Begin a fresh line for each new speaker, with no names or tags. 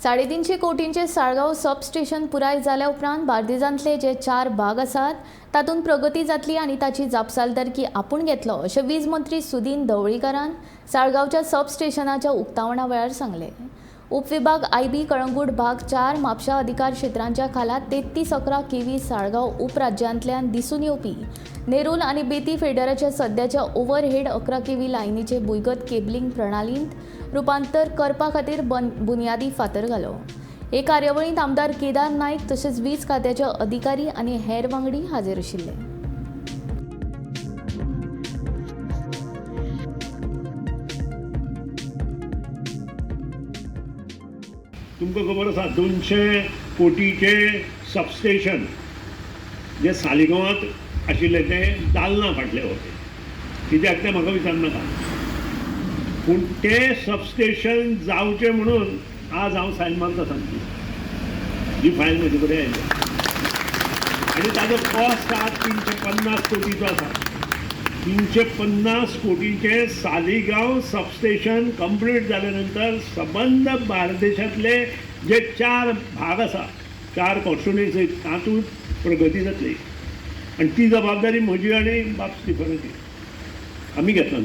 350 कोटींचे Saligao substation पुराय जाल्या उपरांत बार्देजांतले जे 4 भाग आसात तातूंत प्रगती जातली आनी ताची जापसालदारकी आपूण घेतलो अशें वीज मंत्री सुदीन ढवळीकारान साळगांवच्या सबस्टेशनाच्या उक्तावणा वेळार सांगलें. उपविभाग IB Calangute भाग 4 म्हापशा अधिकार क्षेत्रांच्या खाला 3311 केव्ही साळगांव उपराज्यांतल्यान दिसून येवपी नेरूल आनी बेती फिडराच्या सद्याच्या ओव्हरहेड 11 केव्ही लायनीचे भुंयगत केबलिंग प्रणालींत रुपांतर करपा खातीर बुन्यादी फातर घालो. हे कार्यावळींत आमदार केदार नायक तशेंच वीज खात्याचे अधिकारी आनी हेर वांगडी हाजीर आशिल्ले.
तुमकां खबर आसा 200 कोटीचें सबस्टेशन जें सालिगांवांत आशिल्लें तें जालना फाटले वटेन, कित्याक तें म्हाका विचारनाका, पूण तें सबस्टेशन जावचें म्हणून आज हांव सायन मारता सामकी, जी फायल म्हजे कडेन आयल्या आनी ताजो कॉस्ट आज 350 कोटीचो आसा. 350 कोटीचें सालिगांव सबस्टेशन कंप्लीट जाल्या नंतर सबंद बार्देशांतले जे 4 भाग आसा, 4 कॉन्स्टिट्युएन्सी, तातूंत प्रगती जातली आनी ती जबाबदारी म्हजी आनी बाब स्टिफनाची आमी घेतला.